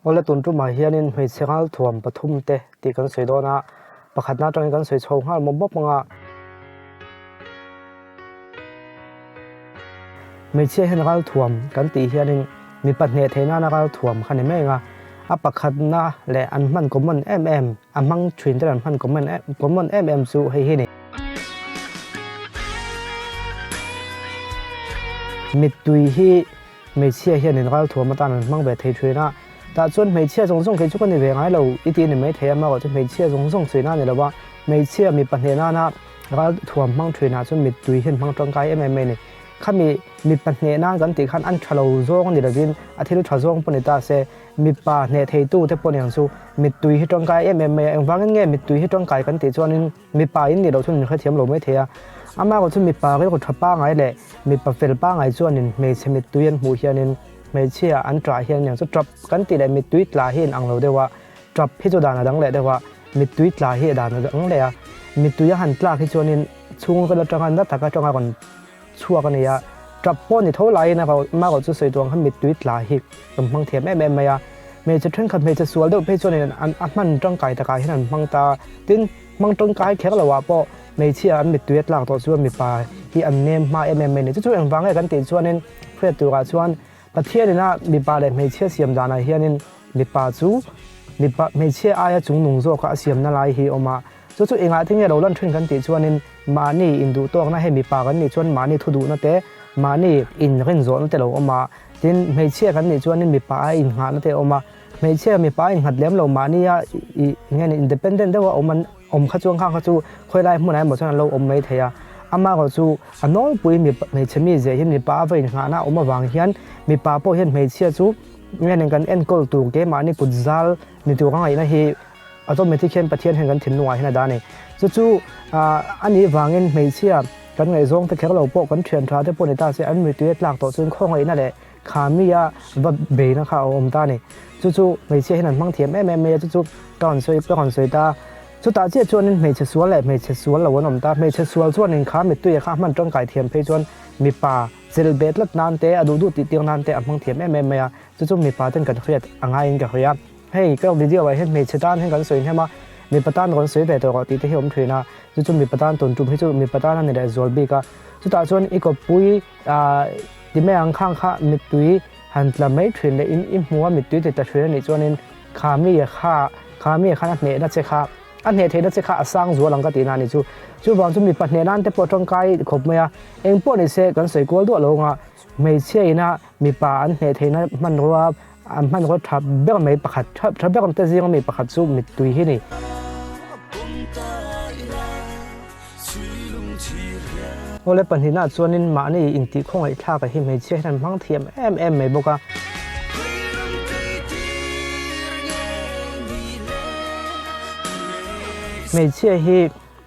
Awle tun tumah hianin hmeichhe ngalthuam pathum te tih kan sawi dawn a, pakhatna atangin kan sawi chho nghal mawp mawp ang a. Hmeichhia hian ralthuam kan tih hianin mipa hneh theih nana ralthuam kha ni mai ang a, a pakhatna leh an hman common em em, a hmang thin ten an hman common em common em em chu hei hi ni. Mittui hi Hmeichhia hianin ralthuam atan an hmang ve thei thin a, tah chuan hmeichhia zawng zawng kei chu ka ni ve ngai lo i ti a ni maithei a, amaherawhchu hmeichhia zawng zawng sawi na a ni lo a, hmeichhia mipa hneh nana ralthuam hmang thinah chuan mittui hian hmang tangkai em em mai a ni. Khami mipa hneh nan kan tih khan an tha lo zawng a ni lovin a thil tha zawng pawh ni ta se, mipa hneh theitu te pawh niang chu mittui hi tangkai em em mai a, engvangin nge mittui hi tangkai kan tih chuanin Mipa in nih loh chuan min hrethiam lo mai thei a, amaherawh chu mipa rilru tha pangai leh mipa fel pangai chuanin hmeichhe mittui an hmuh hianin hmeichhia an ṭah hian aniang chu ṭap kan tih leh mittui tla hi inang lo deuh a, ṭap hi chu dan a dang leh deuh a, mittui tla hi a dan a dang leh a, mittui a han tlak hi chuanin chhungril aṭanga na tak aṭanga rawn chhuak a ni a, ṭap pawh ni tho laiin a amaherawh chu sawi tur ang khan mittui tla hi kan hmang thiam em em mai a, hmeichhe ṭhenkhat hmeichhe sual deuh phei chuanin an a hman ṭangkai takah hian an hmang ta tin. Hmang tangkai kher lo ah pawh hmeichhia an mittui a tlak tawh chuan mipa hi an nem hma em em mai a ni. Chu chu engvang nge kan tih chuanin hriat turah chuan Pathian ina mipa leh hmeichhia siam danah hianin mipa chu mipa hmeichhia aia chungnung zawka a siamna lai hi a awm a. Chu chu engah te nge lo lan thin kan tih chuanin mahni induh tawkna hei mipa kan nih chuan mahni thuduhna te mahni inrinzawhna te lo awm a. Tin hmeichhia kan nih chuanin mipa aia innghahna te a awm a. Hmeichhia mipa a innghat lem lo mahnia ih nge ni independent deuha awm an awm kha chuan khang kha chu khawi lai hmunah emaw chuan an lo awm mai thei a, amaherawh chu a nawlpui mipa hmeichhe mi zeh hi mipa a va innghahna a awm avang hian mipa pawh hian hmeichhia chu nge ni kan enkawl tur ke mahni kut zal ni tur a ngaihna hi automatic hian Pathian hian kan thinlungah hian a dah a ni. Chu chu ah a nih vangin hmeichhia kan ngaihzawng te kher lo pawh kan thian tha te pawh ni ta se an mittui a tlak tawh chuan khawngaihna leh Kha mi a va beina kha a awm ta a ni. Chu chu hmeichhia hian an hmang thiam em em mai a, chu chu ka rawn sawi ka rawn sawi ta. Chutah chiah chuanin hmeichhe sual leh hmeichhe sual lo an awm ta. Hmeichhe sual chuanin kha mittuia kha a hman tangkai thiam phei chuan mipa chelh bet tlat nan te, a duh duh tih tir nan te a hmang thiam em em mai a. Chu chu mipa ten kan hriat a ngaiin ka hria. Hei ka video ah hian hmeichhe tan hian kan sawi hnem a, mipa tan rawn sawi ve tawh rawh tih te hi a awm thin a. Chu chu mipa tan tun tum hi chu mipa tan a ni leh zual bik a. Chutah chuan i kawppui ah Ti mai ang khang kha mittui han tla mai thin leh in i hmu a mittui ti tla thin a nih chuanin kha mi kha kha mi khan a hnehna che kha a hneh theihna che kha a sang zual ang ka tihna a ni chu. Chuvang chu mipa hneh nan te pawh tangkai khawp mai a, eng pawh ni se kan sawi kual duah lo anga hmeichhia ina mipa an hneh theihna hmanrua an hmanrua tha ber mai pakhat tha tha ber te zinga mi pakhat chu mittui hi a ni. Awle pahnihna chuanin mahni intih khawngaih thlak hi hmeichhia hian an hmang thiam em em mai bawk a. Hmeichhia hi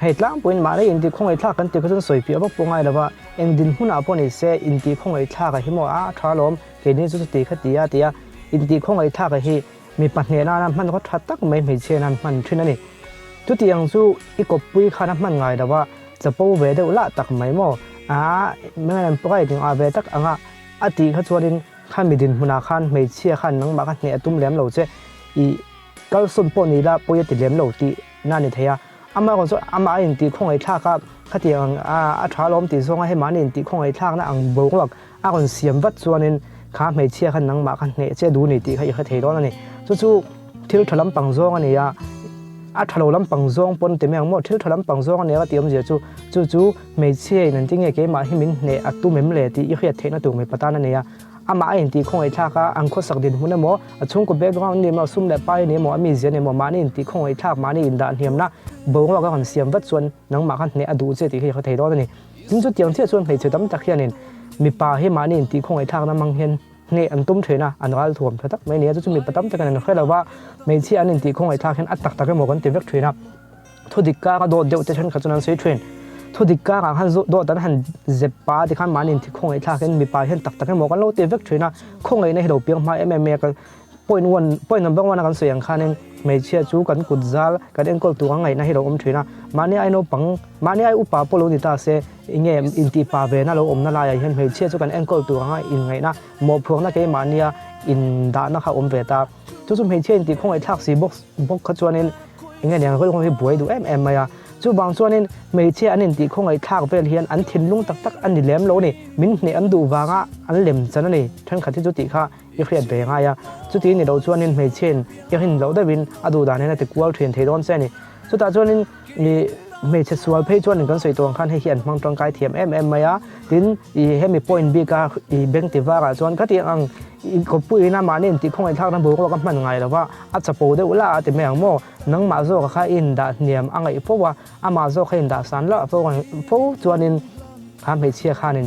hei tlangpuiin mahni intih khawngaih thlak kan tih kha chuan sawi piah vak pawh ngai lo va, eng dinhmunah pawh ni se intih khawngaih thlak hi maw a tha alawm, keini chu chuti kha ti a ti a, intih khawngaih thlak hi Mipa hneh nana hmanraw tha tak mai hmeichhia hian hman thin a ni. Chutiang chu i kawppui khan a hman ngai lo a, chapo ve deuh lah tak mai maw? Aa, meng pride eng ah ve tak anga a tih kha chuanin kha mi dinhmunah khan hmeichhia khan nangmah kha hneh a tum lem lo che, i kalsawn pawh ni la pawi a ti lem lo tih na a ni thei a. Amaherawh chu amah a intih khawngaihthlak a, khatiang a tha alawm tih zawnga hei mahni intih khawngaihthlakna ang boruak A rawn siam vat chuanin kha hmeichhia khan nangmah kha hneh che duh ni tih kha i hre thei dawn a ni. Chu chu thil tha lampang zawng a ni a, a tha lo lampang zawng pawn ti mai ang maw, thil tha lampang zawng a ni a ka tih awmzia chu, chu chu hmeichhia in engtin nge keimah hi min hneh a tum em le tih i hriat theihna tur mipa tan a ni a. Amah a intih khawngaihthlak a, an khawsak dinhmun emaw, a chhungkaw background ni emaw, sum leh pai ni emaw, a mizia ni emaw, mahni intih khawngaihthlak, mahni indah hniamna boruak a rawn siam vat chuan nangmah kha hneh a duh che tih kha i hre thei dawn a ni. Tin chutiang chiah chuan hmeichhe tam tak hianin mipa hi mahni intih khawngaihthlakna hmang hian hneh an tum thin a, an ral thuam tha tak mai a ni a, chu chu mipa tam takin an hre lo va, hmeichhia an intih khawngaihthlak hian a tak tak emaw kan ti vek thin a, thudik kara dawt deuh te thenkhat chuan an sawi thin. Thudik karah khan dawt an han zep pa tikhan mahni intih khawngaihthlakin mipa hian tak tak emaw kan lo ti vek thin a, khawngaihna hi lo piang hma em em mai a, Point one, point number one a kan sawi ang khanin hmeichhia chu kan kut zal, kan enkawl tur ang ngaihna hi lo awm thin a. Mahni ai naupang, mahni ai upa pawh lo ni ta se, enge intih pa vena lo awmna laiah hian hmeichhia chu kan enkawl tur anga inngaihna, mawhphurhna keimahnia indahna kha awm ve ta. Chu chu hmeichhia intih khawngaihthlak si bawk bawk kha chuanin eng nge niang rilru hi buai duh em em mai a. Chuvang chuanin hmeichhia an intih khawngaihthlak vel hian an thinlung tak tak a ni lem lo a ni. Min hneh an duh vanga an lem chan a ni. Thenkhat hi chu tih kha i hriat ve ngai a. Chuti ni lo chuanin hmeichhiain i rin loh deuhin a duh dan hian a ti kual thin thei dawn che a ni. Chutah chuanin ih hmeichhe sual phei chuanin kan sawi tawh ang khan hei hi an hmang tangkai thiam em em mai a. Tin, ih hemi point bika ih bank ti varah chuan ka tih ang ih kawppuiin a mahni intih khawngaihthlakna boruak a hman ngai lo va, a chapo deuh lah a ti mai ang maw? Nangmah zawka kha i indah hniam a ngaih fo a, amah zawk kha i indah san lah fo fo chuanin kha hmeichhia khanin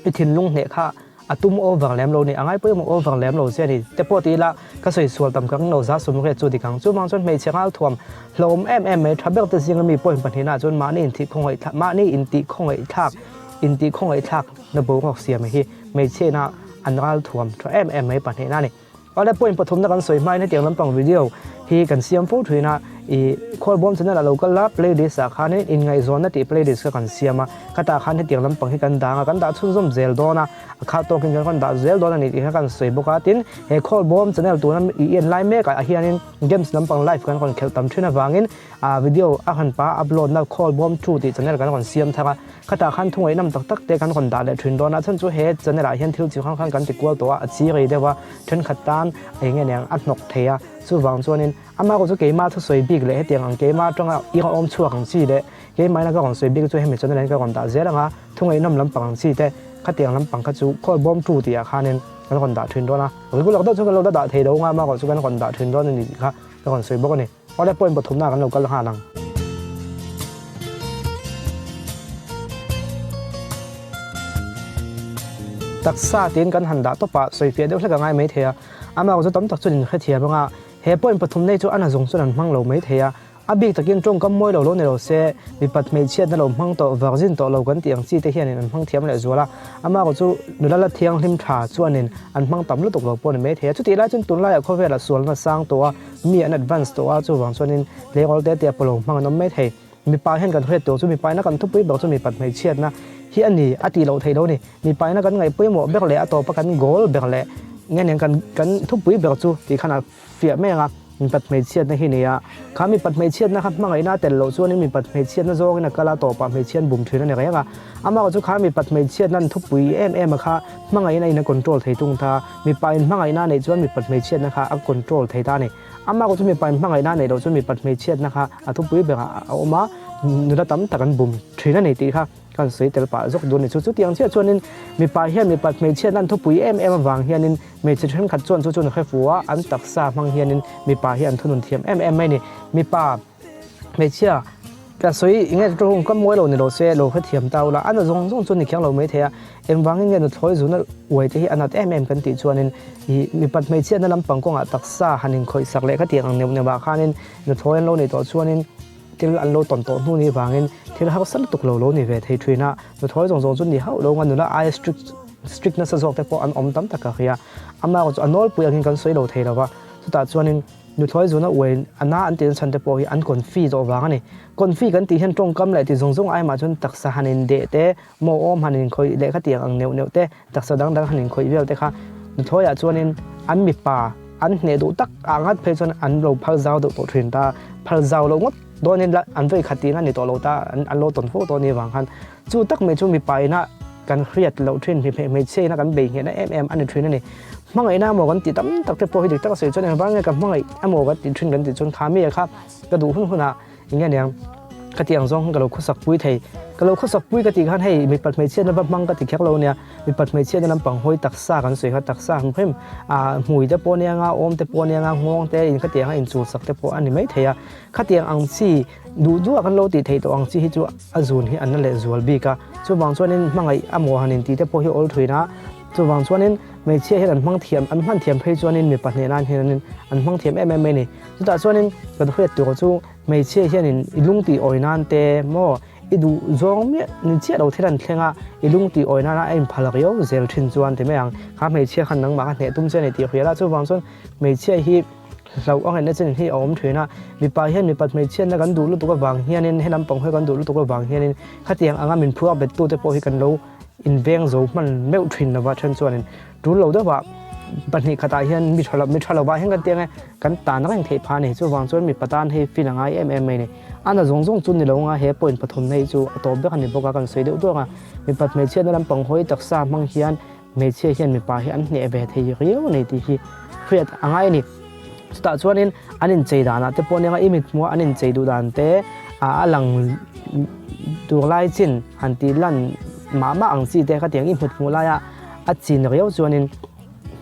i thinlung hneh kha A tum over lem lo ni, a ngai pawimawh over lem lo che a ni. Te pawh ti ila, ka sawi sual tam ka ring lo, za sum riat chu dik ang. Chuvang chuan hmeichhe ngal thuam hlawm em em mai, tha ber te zinga mi pawhin pahnihna chuan mahni intih khawngaih thlak, mahni intih khawngaih thlak, intih khawngaih thlak na boruak siam hi hmeichhe ina an ral thuam tha em em mai pahnihna a ni. Awle point pathumna kan sawi hmain hetiang lampang video hi kan siam fo thin a, ih Khawlbawm channel ah lo kal la playlist ah khanin inngaihzawnna tih playlist kha kan siam a, khatah khan hetiang lampang hi kan dang a, kan dah chhunzawm zel dawn a, a khat tawkin kan rawn dah zel dawn a ni tih kha kan sawi bawk a, tin he Khawlbawm channel tuna ih en lai mek ah hianin games lampang live kan rawn khelh tam thin avangin ah video a han pa upload na Khawlbawm two tih channel kan rawn siam thar a. Khatah khan thungaih nam tak tak te kan rawn dah leh thin dawn a, chhan chu he channel ah hian thil chi hrang hrang kan ti kual tawh a, a chi rei deuh a, thenkhat tan eng nge niang a hnawk thei a, chuvang chuanin amah erawh chu keimah thusawi bik leh hetiang ang keimah atanga i rawn awm chhuak ang chi leh keimahina ka rawn sawi bik chu hemi channel ah hian ka rawn dah zel ang a, thungaih nawm lampang ang chi te khatiang lampang kha chu khawl bawm tu tih ah khanin kan rawn dah thin dawn a, regular deuh chu kan lo la dah thei lo ang a, amah erawh chu kan rawn dah thin dawn a ni tih kha ka rawn sawi bawk a ni. Awle point pathumna kan lo kal nghal ang. Taksa tiin kan han dah tawp a, sawifiah deuh hlek a ngai maithei a. Amah chu tam tak chuan in hrethiam ang a, he point pathum nei chu a na zawng chuan an hmang lo maithei a. A bik takin tawngkam mawi lo lo ni lo se, mipat hmeichhiatna lo hmang tawh, virgin tawh lo kan tih ang chi te hianin an hmang thiam leh zual a. Amah chu nula la thianghlim tha chuanin an hmang tam lutuk lo pawh ni maithei a. Chutih lai chuan tunlaiah khawvelah sualna sang tawh a, Mi an advance tawh a, chuvang chuanin tleirawl te tia pawlawng hmang an awm mai thei. Mipa hian kan hriat tur chu mipaina kan thupui ber chu mipat hmeichhiatna hi a ni, a tih loh theih lo a ni. Mipaina kan ngaih pawimawh ber leh a tawpa kan goal ber leh nge nen kan kan thupui ber chu tih khan a fiah mai ang a, mipat hmeichhiatna hi a ni a. Kha mipat hmeichhiatna kha hmangaihna a tel loh chuanin mipat hmeichhiatna zawngin a kal a, tawpah hmeichhia an bum thin a ni reng a. Amah chu kha mipat hmeichhiatna an thupui em em a kha hmangaihna in a control thei tung ta. Mipa in hmangaihna a neih chuan mipat hmeichhiatna kha a control thei ta a ni. Amah chu mipa in hmangaihna a neih loh chuan mipat hmeichhiatna kha a thupui berah a awm a, nula tam tak an bum thin a ni tih kha kan sawi tel pah zawk dawn a ni. Chu chutiang chiah chuanin mipa hian mipat hmeichhiatna an thupui em em avang hianin hmeichhe thenkhat chuan chu chuan hre fu a, an taksa hmang hianin mipa hi an thunun thiam em em mai a ni. Mipa. Hmeichhia, ka sawi eng nge ṭawng ka mawi lo ni lo se, lo hrethiam ta ula, a na zawng zawng chu ni khiang lo mai thei a, engvangin nge nuthlawi zuna uai te hi a nat em em kan tih chuanin ih mipat hmeichhiatna lampang kawngah taksa han inkhawih sak leh ka tih ang neuh neuh ah khanin nuthlawi an lo nih tawh chuanin thil an lo tawn tawh hnu ni vangin thil harsa lutuk lo lo ni ve thei ṭhin a, nuthlawi zawng zawng chu ni hauh lo anga nula aia strict strict nasa zawk te pawh an awm tam tak a ria, amah chu a nawlpui angin kan sawi lo thei lo va, chutah chuanin. Nuthlawi zuna uai a na an tih na chhan te pawh hi an confi zawh vang a ni. Confi kan tih hian tawngkam leh ti zawng zawng aimah chuan taksa han indeh te, maw awm han inkhawih leh khatiang ang neuh neuh te, taksa dang dang han inkhawih vel te kha nuthlawiah chuanin an mipa an hneh duh tak ah ngat phei chuan an lo phal zau deuh tawh thin ta. Phal zau loh ngawt dawnin la an vawi khat tihna ni tawh lo ta, an lo tawn fo tawh a nih vang khan chu tak mai chu mipa ina kan hriat loh thin hmeichhia ina kan bei nghehna em em a ni thin a ni. Hmangaihna emaw kan tih tam tak te pawh hi dik tak a sawi chuan engvang nge ka hmangaih emaw kan tih thin kan tih chuan kha mi kha ka duh hun hunah eng nge niang ka tih ang zawng khan ka lo khawsak pui thei. Ka lo khawsak pui ka tih khan hei mipat hmeichhiatna va hmang ka ti kher lo ania, mipat hmeichhiatna lampang hawi taksa kan sawi kha taksa hmu hrim ah hmui te pawh ania nga awm te pawh ania nga nghawng te in khatiang a inchulsak te pawh a ni mai thei a, khatiang ang chi duh duh a kan lo tih theih tawh ang chi hi chu a zun hi an la lehzual bik a, chuvang chuanin hmangaih amaw han intih te pawh hi awl thin a. Chuvang chuanin hmeichhia hian an hmang thiam, an hman thiam phei chuanin mipa hneh nan hianin an hmang thiam em em mai a ni. Chutah chuanin kan hriat tur chu hmeichhia hianin i lung tih awi nan te maw i duh zawng miah ni chiah lo thil an thleng a, i lung tih awi nana a inphal riau zel thin chuan ti mai ang. Kha hmeichhia khan nangmah kha hneh tum che a ni tih hria la, chuvang chuan hmeichhia hi hlauh a ngaihna chin hi a awm thin a. Mipa hian mipat hmeichhiatna kan duh lutuk avang hianin he lampang hawi kan duh lutuk avang hianin khatiang anga min phuak bettute pawh hi kan lo Inveng zo hman meuh thin lova then chuanin tul lo deuhah pahnih khatah hian mi tha lo mi tha lovah hian kan ti ang e, kan tan reng theih phah a ni. Chuvang chuan mipa tan hei fin a ngai em em mai a ni. A na zawng zawng chu ni lo anga he point pathumna hi chu a tawp vek a ni bawk a, kan sawi deuh duak a. Mipat hmeichhiatna lampang hawi taksa hmang hian hmeichhia hian mipa hi an hneh ve thei riau a ni tih hi hriat a ngai a ni. Chutah chuanin an inchei danah te pawh nia i mithmuha an inchei duh dan te a lang tur lai chin han tih lan mah mah ang chi te kha tiang i hmuthmuh laia a chin riau chuanin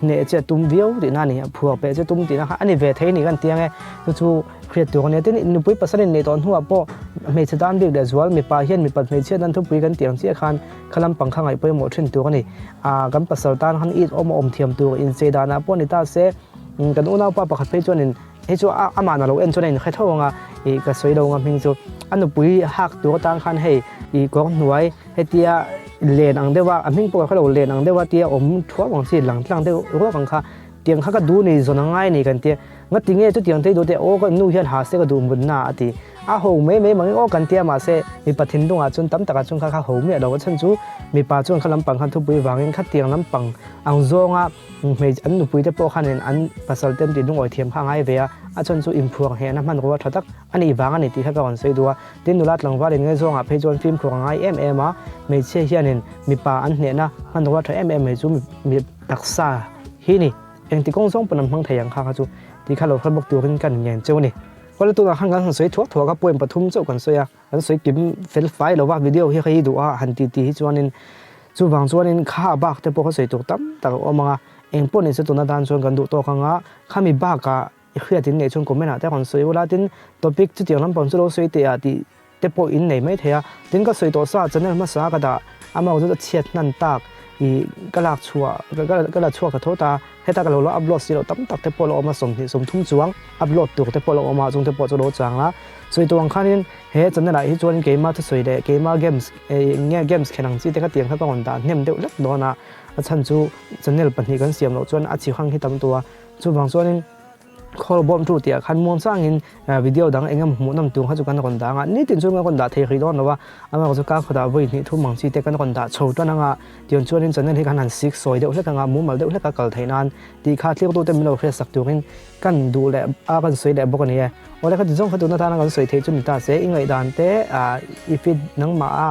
hneh che tum viau tihna a ni a, phuar peh che tum tihna kha a ni ve thei a ni kan ti ang e. Chu chu hriat tur a nia. Tin, nupui pasal inneih tawh hnuah pawh hmeichhe tan bik leh zual mipa hian mipat hmeichhiat nan thupui kan tih ang chiah khan kha lampang kha ngaih pawimawh thin tur a ni. Aa kan pasal tan khan it awm a awm thiam tur inchei danah pawh ni ta se kan unaupa pakhat phei chuanin hei chu a amah na lo en chuan a inhre tho ang a, ih ka sawi lo ang a hming chu a nupui hak tur atan khan hei ih kawr hnuai hetia len ang deuh a a hming pawh ka hrelo len ang deuh a tia awm thuam ang chi lang tlang deuh ruak ang kha tiang kha ka duh ni zawn a ngai a ni kan tia ngati nge chutiang te duh te aw ka nu hian ha se ka duh mut na a ti a ho mai mai mang in aw kan tia mahse mipa thinlungah chuan tam takah chuan kha kha ho miah lo a chhan chu mipa chuan kha lampang khan thupui vangin khatiang lampang ang zawnga Hmeichhe an nupuite pawh khanin an pasal te an tih lungawi thiam kha a ngai ve a, a chhan chu inphuang hehna hmanrua tha tak a nih vang a ni tih kha ka rawn sawi duh a. Tin, nula tlangval inngaihzawngah phei chuan fimkhur a ngai em em a, hmeichhia hianin mipa an hnehna hmanrua tha em em mai chu mi taksa hi ni. Engti kawng zawng pawn an hmang thei ang kha kha chu tih kha lo hre bawk turin ka ngen cheu a ni. Kawla tunah khan kan han sawi thuak thuak a, point pathum chauh kan sawi a. Kan sawi kim fel fai lo va, video hi hei duh a han ti ti hi chuanin chuvang chuanin kha bak te pawh ka sawi tur tam tak a awm ang a, eng pawh ni se tuna tan chuan kan duh tawk ang a, khami bakah i hriat in neih chuan comment ah te rawn sawi ula tin topic chutiang lampang chu lo sawi teh ah tih te pawh in nei mai thei a, tin ka sawi tawh sa channel hmasa ka dah amah chu a chhiat hnan tak ih ka lak chhuah ka la chhuak ta tho ta. Heta ka lo la upload si loh tam tak te pawh a lo awm a, 20 30 chuang upload tur te pawh a lo awm a, chung te pawh chu a lo chang a. Sawi tur ang khanin he channel ah hi chuan keima thusawi leh keima games eng nge games khen ang chi te kha tiang kha ka rawn dah hnem deuh hlek dawn a, a chhan chu channel pahnih kan siam loh chuan a chi hang hi tam tur a, chuvang chuanin. Khawl bawm tu tih ah khan muang changin video dang eng emaw hmuh nawm tur kha chu kan rawn dah ang a, nitin chuan kan rawn dah thei rih dawn lo a, amaherawhchu chu kar khatah vawi hnih thum ang chi te kan rawn dah chho tan ang a, tiang chuanin channel hi kan han sik sawi deuh hlek ang a, mumal deuh hlek a kal theih nan tih kha thlir tute min lo hriat sak turin kan duh leh a kan sawi leh bawk a ni e. Awle khati zawng kha tuna tana kan sawi theih chu ni ta se, i ngaihdan te i feed nangmah a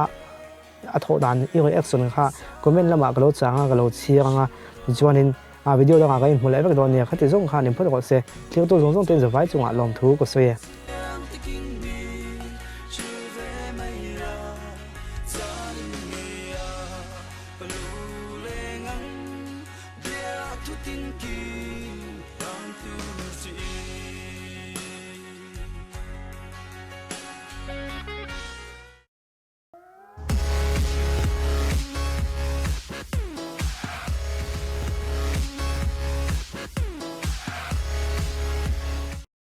A thawh dan i reaction kha comment lamah ka lo chang a, ka lo chhiar ang a, tichuanin a video dangah ka inhmu leh vek dawn nia, khati zawng khan inphawt rawh se, thiltu zawng zawng te in zavai chungah lawmthu ka sawi e.